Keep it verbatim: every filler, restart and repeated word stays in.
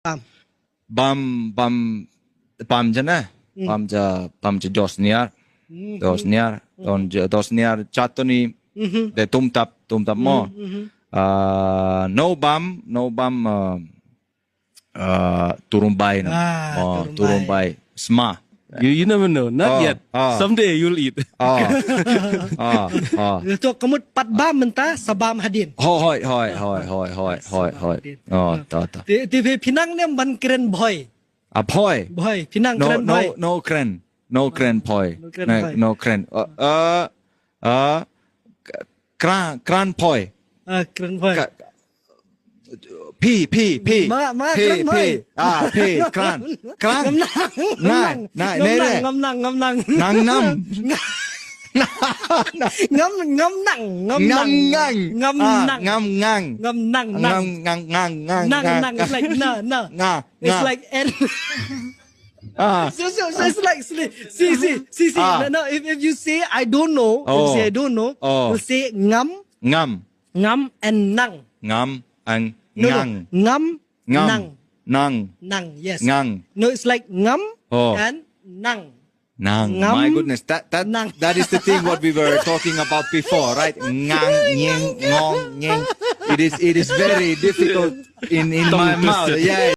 Bam. Bam, bam, bam jana. Bam ja, bam ja dos niar. Dos niar. Don ja, dos niar chatoni. De tum tap, tum tap mo. Ah, no bam, no bam, ah, ah, turumbai na. Ah, mo, turumbai. Turumbai. Sma. You, you never know. Not Oh, yet. Oh. Someday you'll eat. Oh. Oh, oh. Ito kamut pat bam mynta sa bam hadien. Hoi, hoi, hoi, hoi, hoi, hoi, hoi, hoi. Oh, ta, ta. Te, te phi, phi nang ne ban kren bhoi. A bhoi. Bhoi, phi nang No, kren no, bhoi. No kren. No kren bhoi. No kren No, bhoi. No kren. Uh, uh, uh, k-, kran, kran bhoi. Ah, kren bhoi. Ka-, phi, phi, phi. Ma, ma, Phi, kren bhoi. phi. Ah, phi, kran. Kran. Ngam nang, ngam Nai, nang, nai, ngam nai, nang, nai. Ngam nang, ngam nang. Nang nam. Ngam, ngam nang, ngam Ngam nang. ngang. Ngam Ah, nang. ngam ngang. Ngam nang, nang. Ngam ngang, ngang, ngang, Nang, ngang. nang. It's like na, na. Nga, It's nga. like N. Ah. So, so, so it's like, see, see, see, see. Ah. No, no, if, if you say, "I don't know," if you Oh. say, "I don't know," Oh. you'll say, "Ngam." Ngam. Ngam and nang. Ngam and No, no. ngang. Ngam, Ngam. nang. Nang. Nang, yes. Ngang. No, it's like ngam Oh. and nang. Nang. Ngam. My goodness, that, that, Nang. that is the thing what we were talking about before, right? Ngang, nying, ngong, nying. It is, it is very difficult in, in my Tongue mouth. twister. Yeah,